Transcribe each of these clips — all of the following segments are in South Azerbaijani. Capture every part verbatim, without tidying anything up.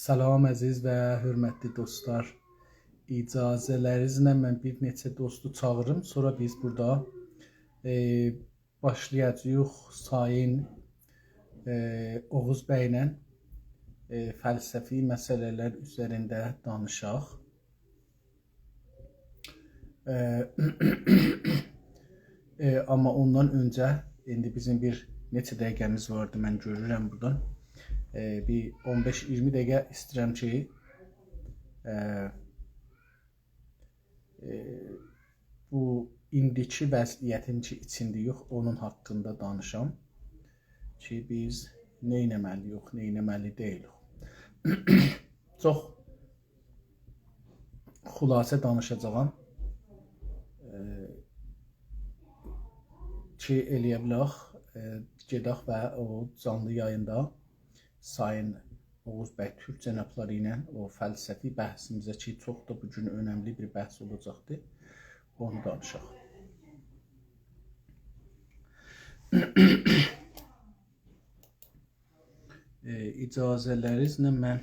سلام، عزیز و حؤرمتلی دوستلار. اجازه‌لرینیزله من بیر نئچه دوستو چاغیریم، سونرا بیز بورادا، ائ، باشلایاجاغیق سایین، ائ، اوغوز بی‌له، ائ، فلسفی مسئله‌لر اوزرینده دانیشاق. ائ، ائ، آمما اوندان اؤنجه ایندی بیزیم بیر نئچه دقیقه‌میز واردی، من گؤرورم بورادان. ائ، بیر اون بئش اییرمی دقیقه ایسته‌ییرم کی، ائ، ائ، بو ایندیکی وضعیتین کی، ایچینده‌ییک، اونون حاقیندا دانیشام کی، بیز نه ائتمه‌لی‌ییک، نه ائتمه‌لی دئییلیک. چوخ خلاصه دانیشاجاغام. ائ، کی، ائلیه بیلک، ائ، گئدک و او جانلی یاییندا سایین اوغوز بی تورک جنابلاری ایله او فلسفی بحثیمیزه کی، چوخ دا بو گون اؤنملی بیر بحث اولاجاقدیر، اونو دانیشاق. ائ، اجازه‌لرینیزله من،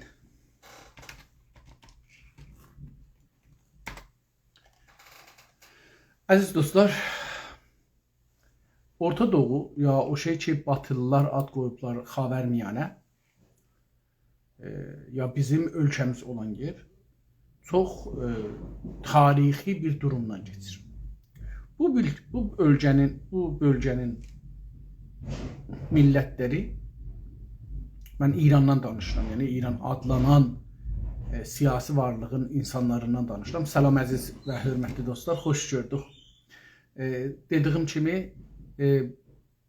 عزیز دوستلار، اورتا دوغو، یا او شئی کی، باتیلیلار آد قویوبلار خاورمیانه، ائ، یا بیزیم اؤلکه‌میز اولان یئر، چوخ، ائ، تاریخی بیر دورومدان کئچیر. بو بیل-، بو بؤلگه‌نین، بو بؤلگه‌نین میللتلری، من ایراندان دانیشیرام، یعنی ایران آدلانان، ائ، سیاسی وارلیغین اینسانلاریندان دانیشیرام. سلام، عزیز و حؤرمتلی دوستلار، خوش گؤردوک. ائ، دئدیگیم کیمی، ائ،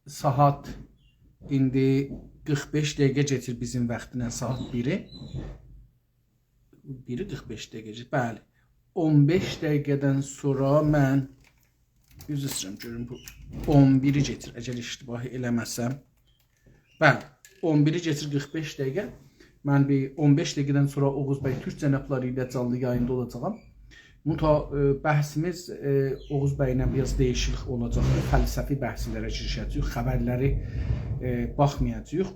ساعات ایندی قیرخ بئش دقیقه کئچیر بیزیم واختینان، ساعات بیری. بیری قیرخ بئش دقیقه کئچیر، بلی. اون بئش دقیقه‌دن سونرا من، عذر ایسته‌ییرم، گؤروم بو اون بیری کئچیر، اگر اشتباه ائله‌مه‌سم. بلی، اون بیری کئچیر قیرخ بئش دقیقه. من بیر اون بئش دقیقه‌دن سونرا اوغوز بی تورک جنابلاری ایله جانلی یاییندا اولاجاغام. منتها، ائ، بحثیمیز، ائ، اوغوز بی ایله بیر آز دییشیک اولاجاقدیر. فلسفی بحثلره گیریشه‌جه‌ییک، خبرلری، ائ، باخمایاجاغیق.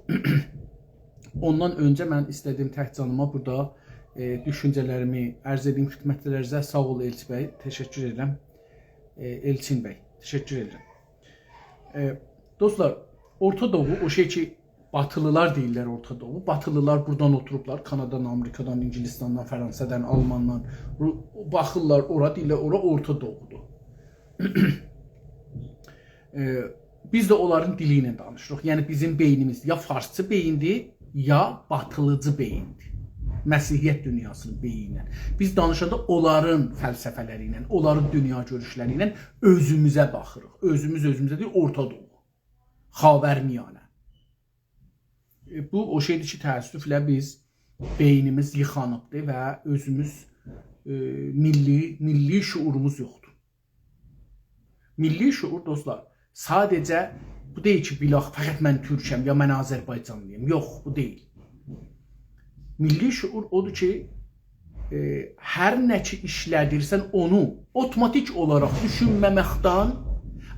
اوندان اؤنجه من ایسته‌دیم تک جانیما بورادا، ائ، دوشونجه‌لریمی عرض ائدیم خدمتلرینیزه. ساغ اول، ائلچی بی، تشکر ائدیرم. ائ، ائلچین بی، تشکر ائدیرم. ائ، دوستلار، اورتا دوغو، او شئی کی، باتیلیلار دئییرلر اورتا دوغو. باتیلیلار بورادان اوتوروبلار، کانادادان، آمریکادان، اینگیلیستاندان، فرانسادان، آلماندان، رو-، باخیرلار اورا، دئییرلر، اورا اورتا دوغودور. ائ، بیز ده اونلارین دیلی ایله دانیشیریق. یعنی بیزیم بئینیمیز یا فارسچی بئییندیر، یا باتیلیجی بئییندیر. مسیحیت دونیاسینین بئینی ایله. بیز دانیشاندا اونلارین فلسفه‌لری ایله، اونلارین دونیا گؤروشلری ایله اؤزوموزه باخیریق. اؤزوموز اؤزوموزه دئییر، اورتا دوغو، خاورمیانه. ائ، بو او شئیدیر کی، تأسفله بیز بئینیمیز ییخانیبدیر و اؤزوموز، ائ، میللی، میللی شعوروموز یوخدور. میللی شعور، دوستلار، ساده‌جه بو دئییل کی، بیلاخ، فقط من تورکم، یا من آذربایجانلی‌یام. یوخ، بو دئییل. میللی شعور اودور کی، ائ، هر نه کی ایشله‌دیرسن، اونو اوتوماتیک اولاراق دوشونمه‌مکدن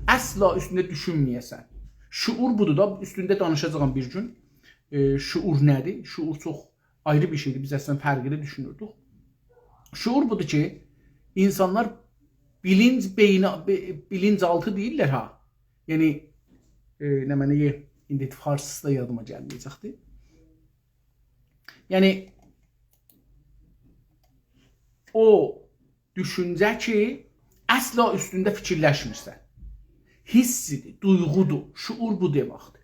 اصلا اوستونده دوشونمه‌یه‌سن. شعور بودور دا، اوستونده دانیشاجاغام بیر گون. ائ، شعور نه‌دیر؟ شعور چوخ آیری بیر شئیدیر. بیز اصلا فرقلی دوشونوردوک. شعور بودور کی، اینسانلار بیلینج بئینی، بی-، بیلینج آلتی دئییرلر ها. یعنی، ائ، نمنه، ایندی فارسیسی دا یادیما گلمه‌یه‌جکدیر. یعنی، او دوشونجه کی، اصلا اوستونده فیکیرلشمیرسن. حیسیدیر، دویغودور، شعور بو دئمکدیر.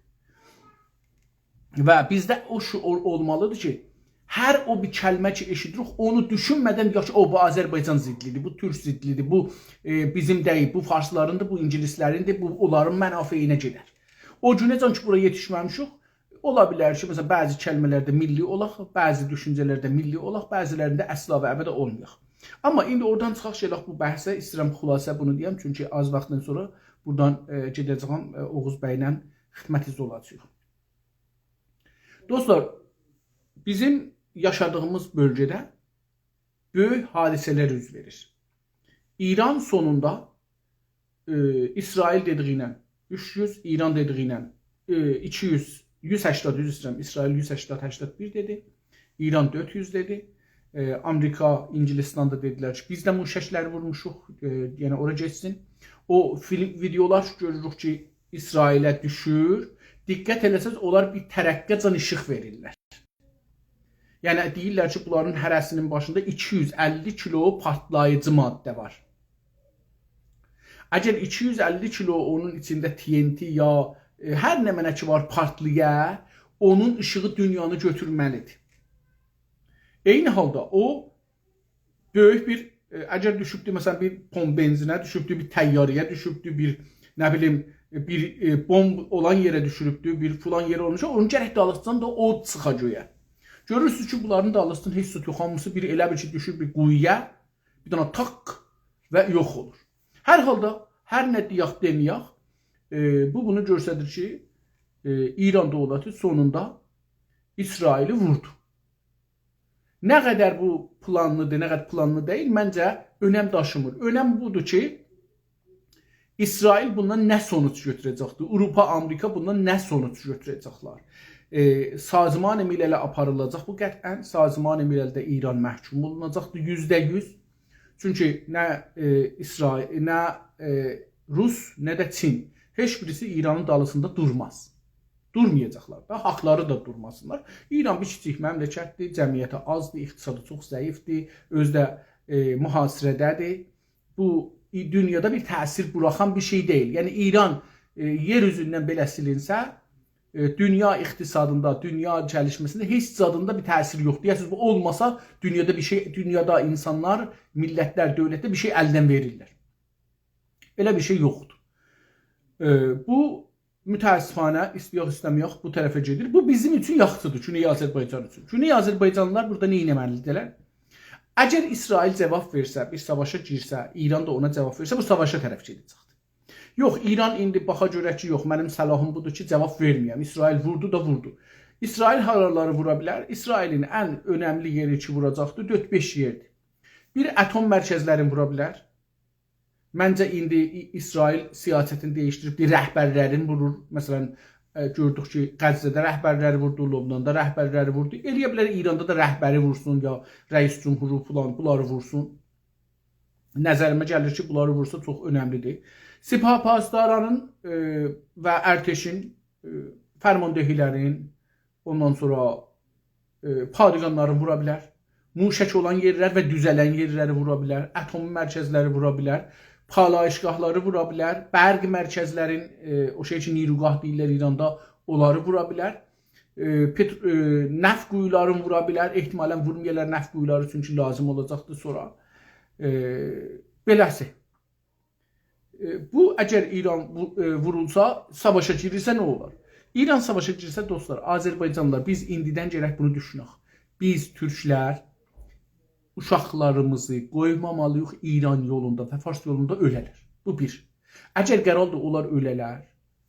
و بیزده او شعور اولمالیدیر کی، هر او بیر کلمه کی ائشیدیریک، اونو دوشونمه‌دن دئیک کی، او، بو آذربایجان ضدلیدیر، بو تورک ضدلیدیر، بو، ائ، بیزیم دئییل، بو فارسلاریندیر، بو اینگیلیسلریندیر، بو اونلارین منافعینه گئدر. او گونه‌جن کی، بورا یئتیشمه‌میشیک، اولا بیلر کی، مثلا، بعضی کلمه‌لرده میللی اولاق، بعضی دوشونجه‌لرده میللی اولاق، بعضی‌لرینده اصلا و ابدا اولمایاق. آمما ایندی اورادان چیخاق، گلک بو بحثه، ایسته‌ییرم خلاصه بونو دئیم، چونکی آز واختدان سونرا بورادان، ائ، گئده‌جه‌یم، ائ، اوغوز بی‌له خدمتینیزده اولاجاغیق. دوستلار، بیزیم یاشادیغیمیز بؤلگه‌ده بؤیوک حادثه‌لر اوز وئریر. ایران سونوندا، ائ، اسرائیل دئدیگی ایله اوچ یوز، ایران دئدیگی ایله، ائ، ایکی یوز، یوز سکسن، عذر ایسته‌ییرم، اسرائیل یوز سکسن، سکسن بیر دئدی. ایران دؤرد یوز دئدی. ائ، آمریکا، انگلستان دا دئدیلر کی، بیز ده موشکلری وورموشوق، ائ، یعنی اورا گئتسین. او فیلم، ویدئولار گؤروروک کی، اسرائیله دوشور. دقت ائله‌سز، اونلار بیر ترقه‌جان ایشیق وئریرلر. یعنی دئییرلر کی، بونلارین هره‌سینین باشیندا ایکی یوز اللی کیلو پارتلاییجی ماده وار. اگر ایکی یوز اللی کیلو اونون ایچینده T N T یا، ائ، هر نمنه کی وار پارتلایا، اونون ایشیغی دونیانی گؤتورمه‌لیدیر. عینی حالدا او بؤیوک بیر، ائ، اگر دوشوبدو، مثلا، بیر پمپ بنزینه دوشوبدو، بیر طیاره‌یه دوشوبدو، بیر، نه بیلیم، ائ، بیر، ائ، بمب اولان یئره دوشوروبدو، بیر فلان یئر اولموشا، اونون گرک دالیسیندان دا اود چیخا گؤیه. گؤرورسونوز کی، بونلارین دالیسیندان هئچ زاد یوخ، هامیسی بیر ائله بیل کی، دوشور بیر قویویا، بیر دنه تاق و یوخ اولور. هر حالدا، هر نه دئیک، دئمه‌یک، ائ، بو بونو گؤستریر کی، ائ، ایران دؤولتی سونوندا اسرائیلی ووردو. نه قدر بو پلانلیدیر، نه قدر پلانلی دئییل، منجه اؤنم داشیمیر. اؤنم بودور کی، اسرائیل بوندان نه سونوج گؤتوره‌جکدیر؟ آوروپا، آمریکا بوندان نه سونوج گؤتوره‌جکلر؟ ائ، سازمان ملله آپاریلاجاق بو قطعا. سازمان مللده ایران محکوم اولوناجاقدیر یوزده یوز. چونکی نه، ائ، اسرائیل، نه، ائ، روس، نه ده چین، هئچ بیریسی ایرانین دالیسیندا دورماز. دورمایاجاقلار دا، حاقلاری دا دورماسینلار. ایران بیر کیچیک مملکتدیر، جمعیتی آزدیر، اقتصادی چوخ ضعیفدیر، اؤزو ده، ائ، محاصره‌ده‌دیر. بو، ای-، دونیادا بیر تأثیر بوراخان بیر شئی دئییل. یعنی ایران، ائ، یئر اوزوندن بئله سیلینسه، ائ، دونیا اقتصادیندا، دونیا گلیشمه‌سینده هئچ زادیندا بیر تأثیر یوخدور. دئیه‌سینیز، بو اولماسا دونیادا بیر شئی، دونیادا اینسانلار، میللتلر، دؤولتلر بیر شئی الدن وئریرلر. ائله بیر شئی یوخدور. ائ، بو متأسفانه، ایسته‌یک ایسته‌مه‌یک، بو طرفه گئدیر. بو بیزیم اوچون یاخشیدیر، گونئی آذربایجان اوچون. گونئی آذربایجانلیلار بورادا نه ائتمه‌لیدیرلر؟ اگر اسرائیل جواب وئرسه، بیر ساواشا گیرسه، ایران دا اونا جواب وئرسه، بو ساواشا طرف گئده‌جکدیر. یوخ، ایران ایندی باخا گؤره کی، یوخ، منیم صلاحیم بودور کی، جواب وئرمه‌یم. اسرائیل ووردو دا ووردو. اسرائیل هارالاری وورا بیلر؟ اسرائیلین ان اؤنملی یئری کی، ووراجاقدیر، دؤرد-بئش یئردیر. بیر، اتم مرکزلرینی وورا بیلر. منجه، ایندی ای-، اسرائیل سیاستینی دییشدیریبدیر، رهبرلرینی وورور. مثلا، ائ، گؤردوک کی، غزه‌ده رهبرلری ووردو، لبناندا رهبرلری ووردو. ائلیه بیلر، ایراندا دا رهبری وورسون، یا رئیس جمهورو فلان، بونلاری وورسون. نظریمه گلیر کی، بونلاری وورسا چوخ اؤنملیدیر. سپاه پاسدارانین، ائ، و ارتشین، ائ، فرماندهی‌لرین، اوندان سونرا، ائ، پادگانلاری وورا بیلر. موشک اولان یئرلر و دوزه‌لن یئرلری وورا بیلر. اتمی مرکزلری وورا بیلر. پالایشگاهلاری وورا بیلر. برق مرکزلرین، ائ، او شئی کی، نیروگاه دئییرلر ایراندا، اونلاری وورا بیلر. ائ، پت-، ائ، نفت قویولارینی وورا بیلر. احتمالا وورمایالار نفت قویولاری، چونکی لازیم اولاجاقدیر سونرا. ائ، بئله‌سی. ائ، بو، اگر ایران وو-، ائ، وورولسا، ساواشا گیریلسه نه اولار؟ ایران ساواشا گیرسه، دوستلار، آذربایجانلیلار، بیز ایندیدن گرک بونو دوشونک. بیز تورکلر اوشاقلاریمیزی قویمامالی‌ییق ایران یولوندا و فارس یولوندا اؤله‌لر. بو بیر. اگر قراردیر اونلار اؤله‌لر،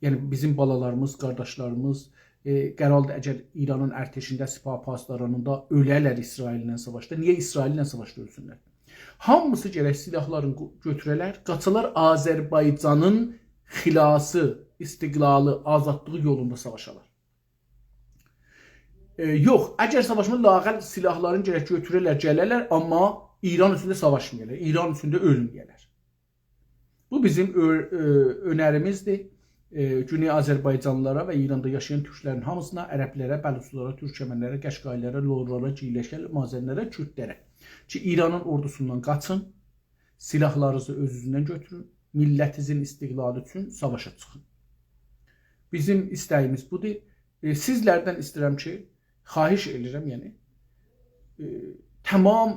یعنی بیزیم بالالاریمیز، قارداشلاریمیز، ائ، قراردیر اگر ایرانین ارتشینده، سپاه پاسدارانیندا اؤله‌لر اسرائیل‌له ساواشدا، نییه اسرائیل‌له ساواشدا اؤلسونلر؟ هامیسی گرک سلاحلارینی گؤ-، گؤتوره‌لر، قاچالار آذربایجانین خلاصی، استقلالی، آزادلیغی یولوندا ساواشالار. ائ، یوخ، اگر ساواشما، لااقل سلاحلارینی گرک گؤتوره‌لر، گله‌لر، آمما ایران اوچون ده ساواشمایالار، ایران اوچون ده اؤلمه‌یه‌لر. بو بیزیم اؤ-، اؤ-، اؤنریمیزدیر. ائ، گونئی آذربایجانلیلارا و ایراندا یاشایان تورکلرین هامیسینا، عربلره، بلوچلارا، تورکمنلره، قشقایلارا، لورلارا، گیلکلره، مازنلره، کوردلره کی، ایرانین اوردوسوندان قاچین، سلاحلارینیزی اؤزونوزله گؤتورون، میللتینیزین استقلالی اوچون ساواشا چیخین. بیزیم ایسته‌ییمیز بودور. ائ، سیزلردن ایسته‌ییرم کی، خواهش ائدیرم، یعنی، ائ، تمام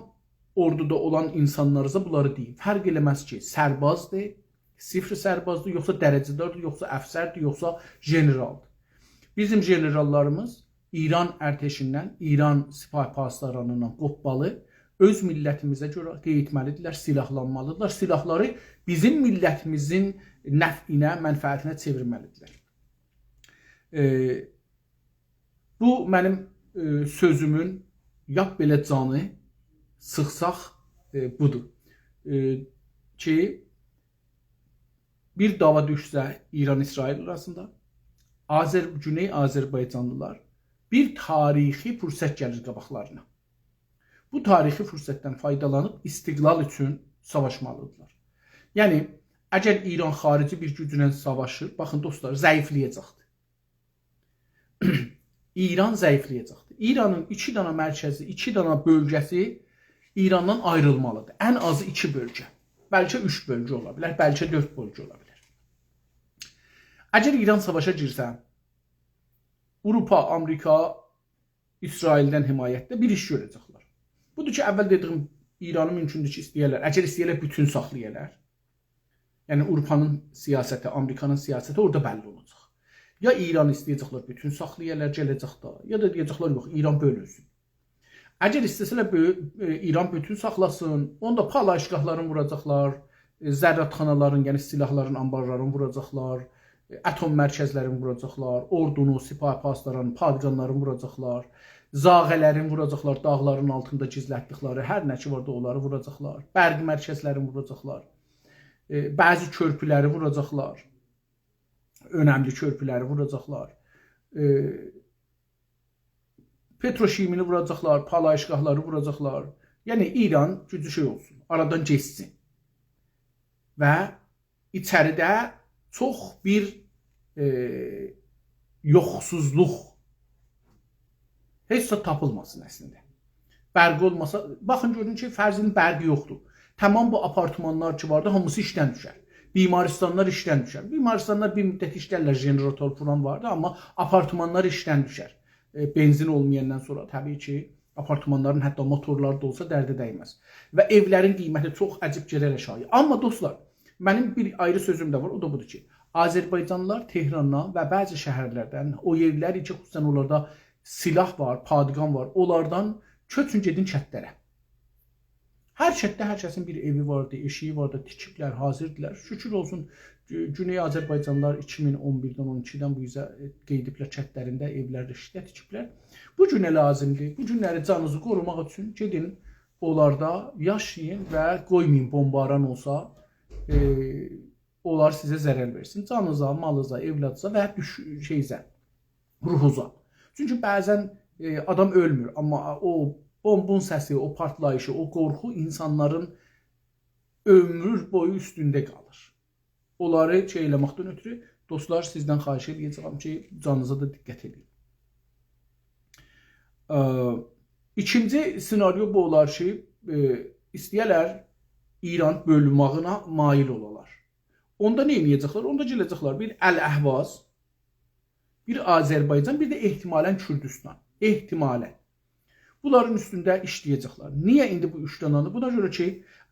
اوردودا اولان اینسانلارینیزا بونلاری دئیین. فرق ائله‌مز کی، سربازدیر، صفر سربازدیر، یوخسا درجه‌داردیر، یوخسا افسردیر، یوخسا ژنرالدیر. بیزیم ژنراللاریمیز ایران ارتشیندن، ایران سپاه پاسدارانیندان قوپمالی، اؤز میللتیمیزه گؤره قئییتمه‌لیدیرلر، سلاحلانمالیدیرلار. سلاحلاری بیزیم میللتیمیزین نفعینه، منفعتینه چئویرمه‌لیدیرلر. ائ، بو منیم، ائ، سؤزومون لاپ بئله جانی سیخساق، ائ، بودور. ائ، کی، بیر دعوا دوشسه ایران-اسرائیل آراسیندا، آذر-، گونئی آذربایجانلیلار بیر تاریخی فرصت گلیر قاباقلارینا. بو تاریخی فرصتدن فایدالانیب استقلال اوچون ساواشمالیدیرلار. یعنی، اگر ایران خارجی بیر گوجله ساواشیر، باخین دوستلار، ضعیفله‌یه‌جکدیر. ایران ضعیفله‌یه‌جکدیر. ایرانین ایکی دانا مرکزی، ایکی دانا بؤلگه‌سی ایراندان آیریلمالیدیر. ان آزی ایکی بؤلگه. بلکه اوچ بؤلگه اولا بیلر، بلکه دؤرد بؤلگه اولا بیلر. اگر ایران ساواشا گیرسه، آوروپا، آمریکا اسرائیلدن حمایتده بیر ایش گؤره‌جکلر. بودور کی، اول دئدیگیم، ایرانی مومکوندور کی، ایسته‌یه‌لر، اگر ایسته‌یه‌لر، بوتون ساخلایالار. یعنی، آوروپانین سیاستی، آمریکانین سیاستی اورادا بللی اولاجاق. یا ایرانی ایسته‌یه‌جکلر بوتون ساخلایالار گله‌جکده، یا دا دئیه‌جکلر، یوخ، ایران بؤلونسون. اگر ایسته‌سه‌لر، بؤ-، ائ، ایران بوتون ساخلاسین، اوندا پالایشگاهلارین ووراجاقلار، ائ، زرادخانالارین، یعنی سلاحلارین آنبارلارینی ووراجاقلار، ائ، اتم مرکزلرینی ووراجاقلار، اوردونو، سپاه پاسداران، پادگانلارین ووراجاقلار، زاغه‌لرین ووراجاقلار، داغلارین آلتیندا گیزلتدیکلری هر نه کی واردی، اونلاری ووراجاقلار، برق مرکزلرینی ووراجاقلار، ائ، بعضی کؤرپولری ووراجاقلار، اؤنملی کؤرپولری ووراجاقلار. ائ، پتروشیمی‌نی ووراجاقلار، پالایشگاهلاری ووراجاقلار. یعنی، ایران گوجو شئی اولسون، آرادان گئتسین. و ایچریده چوخ بیر، ائ، یوخسوزلوق، هئچ زاد تاپیلماسین اصلینده. برق اولماسا، باخین گؤرون کی، فرضین برق یوخدور. تمام بو آپارتمانلار کی واردی، هامیسی ایشدن دوشر. بیمارستانلار ایشدن دوشر. بیمارستانلار بیر مدت ایشلرلر، ژنراتور فلان واردی، آمما آپارتمانلار ایشدن دوشر. ائ، بنزین اولمایاندان سونرا طبیعی کی، آپارتمانلارین حتی موتورلاری دا اولسا درده دیمز. و ائولرین قیمتی چوخ عجیب گئدر آشاغی. آمما دوستلار، منیم بیر آیری سؤزوم ده وار، او دا بودور کی، آذربایجانلیلار تهراندان و بعضی شهرلردن، او یئرلر کی، خصوصاً اونلاردا سلاح وار، پادگان وار، اونلاردان کؤچون گئدین کتلره. هر کتده هر کسین بیر ائوی واردی، ائشیگی واردی، تیکیبلر، حاضردیلار. شکر اولسون، گو-، گونئی آذربایجانلیلار ایکی مین اون بیردن، اون ایکیدن بو اوزه، ائ، قئییدیبلر کتلرینده ائولر، رشته تیکیبلر. بو گونه لازیمدیر. بو گونلری جانینیزی قوروماق اوچون گئدین، اونلاردا یاشایین و قویمایین بمباران اولسا، ائ، اونلار سیزه ضرر وئرسین. جانینیزا، مالینیزا، اولادینیزا و دوش-، شئیزه، روحوزا. چونکی بعضاً، ائ، آدام اؤلمور، آمما او بمبون سسی، او پارتلاییشی، او قورخو اینسانلارین عؤمور بویو اوستونده قالیر. اونلاری شئی ائله‌مکدن اؤترو، دوستلار، سیزدن خواهش ائله‌یه‌جم کی، جانینیزا دا دقت ائدین. ا، ایکینجی سناریو بو اولار کی، ائ، ایسته‌یه‌لر ایران بؤلونماغینا مایل اولالار. اوندا نه ائده‌جکلر؟ اوندا گله‌جکلر بیر الاحواز، بیر آذربایجان، بیر ده احتمالاً کوردوستان. احتمالاً. بونلارین اوستونده ایشله‌یه‌جکلر. نییه ایندی بو اوچ دنه‌نی؟ بونا گؤره کی،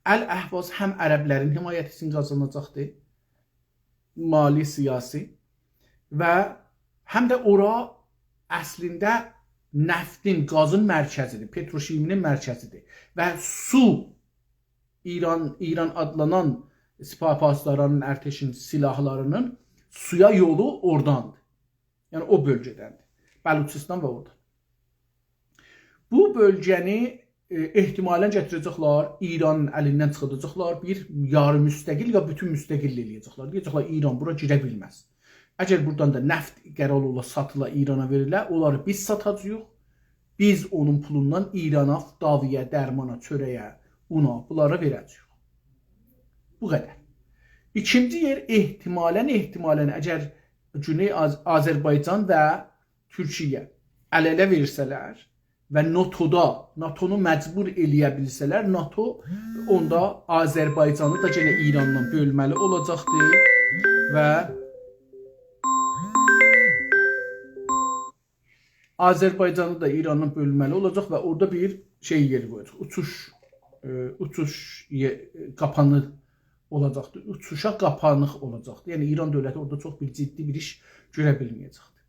الاحواز هم عربلرین حمایتینی قازاناجاقدیر، مالی، سیاسی و هم ده اورا اصلینده نفتین، گازین مرکزیدیر، پتروشیمی‌نین مرکزیدیر و سو، ایران، ایران آدلانان سپاه پاسدارانین، ارتشین سلاحلارینین سویا یولو اوراداندیر. یعنی او بؤلگه‌دندیر. بلوچستان و اورادان. بو بؤلگه‌نی، ائ، احتمالاً گتیره‌جکلر، ایرانین الیندن چیخاجاقلار، بیر یاری مستقل یا بوتون مستقل ائله‌یه‌جکلر. دئیه‌جکلر، ایران بورا گیره بیلمز. اگر بورادان دا نفت قرار اولا ساتیلا، ایرانا وئریله، اونلاری بیز ساتاجاغیق. بیز اونون پولوندان ایرانا داویه، درمانا، چؤره‌یه، اونا، بونلارا وئره‌جه‌ییک. بو قدر. ایکینجی یئر احتمالاً، احتمالاً اگر گونئی آذ-، آذربایجان و تورکیه ال-اله وئرسه‌لر و ناتودا، ناتونو مجبور ائله‌یه بیلسه‌لر، ناتو اوندا آذربایجانی دا یئنه ایراندان بؤلمه‌لی اولاجاقدیر و آذربایجانی دا ایراندان بؤلمه‌لی اولاجاق و اورادا بیر شئی یئری قویاجاق. اوچوش، ائ، اوچوش یئ-، قاپانی اولاجاقدیر. اوچوشا قاپانیق اولاجاقدیر. یعنی ایران دؤولتی اورادا چوخ بیر جدی بیر ایش گؤره بیلمه‌یه‌جکدیر.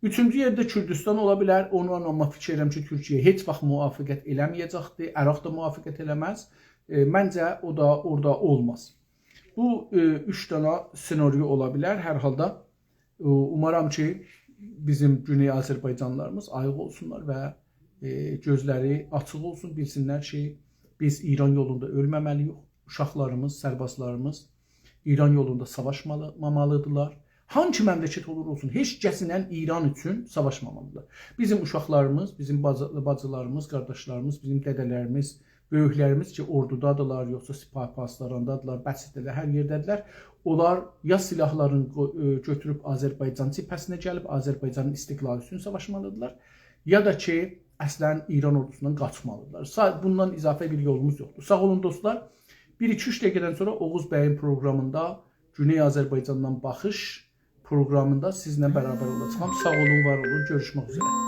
اوچونجو یئرده کوردوستان اولا بیلر. اونا آمما فیکیر ائدیرم کی، تورکیه هئچ واخت موافقت ائله‌مه‌یه‌جکدیر. عراق دا موافقت ائله‌مز. ائ، منجه او دا اورادا اولماز. بو، ائ، اوچ دنه سناریو اولا بیلر. هر حالدا، ائ، اومارام کی، بیزیم گونئی آذربایجانلیلاریمیز آییق اولسونلار و، ائ، گؤزلری آچیق اولسون، بیلسینلر کی، بیز ایران یولوندا اؤلمه‌مه‌لی‌ییک. اوشاقلاریمیز، سربازلاریمیز ایران یولوندا ساواشمالی، مامالیدیرلار. هانسی مملکت اولور اولسون، هئچ کسینن ایران اوچون ساواشمامالیدیر. بیزیم اوشاقلاریمیز، بیزیم باجی-، باجیلاریمیز، قارداشلاریمیز، بیزیم دده‌لریمیز، بؤیوکلریمیز کی، اوردودادیلار، یوخسا سپاه پاسداراندادیلار، بسیجده‌لر، هر یئرده‌دیرلر. اونلار یا سلاحلارین قو-، ائ، گؤتوروب آذربایجان جبهه‌سینه گلیب، آذربایجانین استقلالی اوچون ساواشمالیدیرلار، یا دا کی، اصلاً ایران اوردوسوندان قاچمالیدیرلار. سا-، بوندان اضافه بیر یولوموز یوخدور. ساغ اولون دوستلار. بیر، ایکی، اوچ دقیقه‌دن سونرا اوغوز بیین پروقرامیندا گونئی آذربایجاندان باخیش پروقرامیندا سیزینله برابر اولاجاغام. ساغ اولون، وار اولون. گؤروشمک اوزره.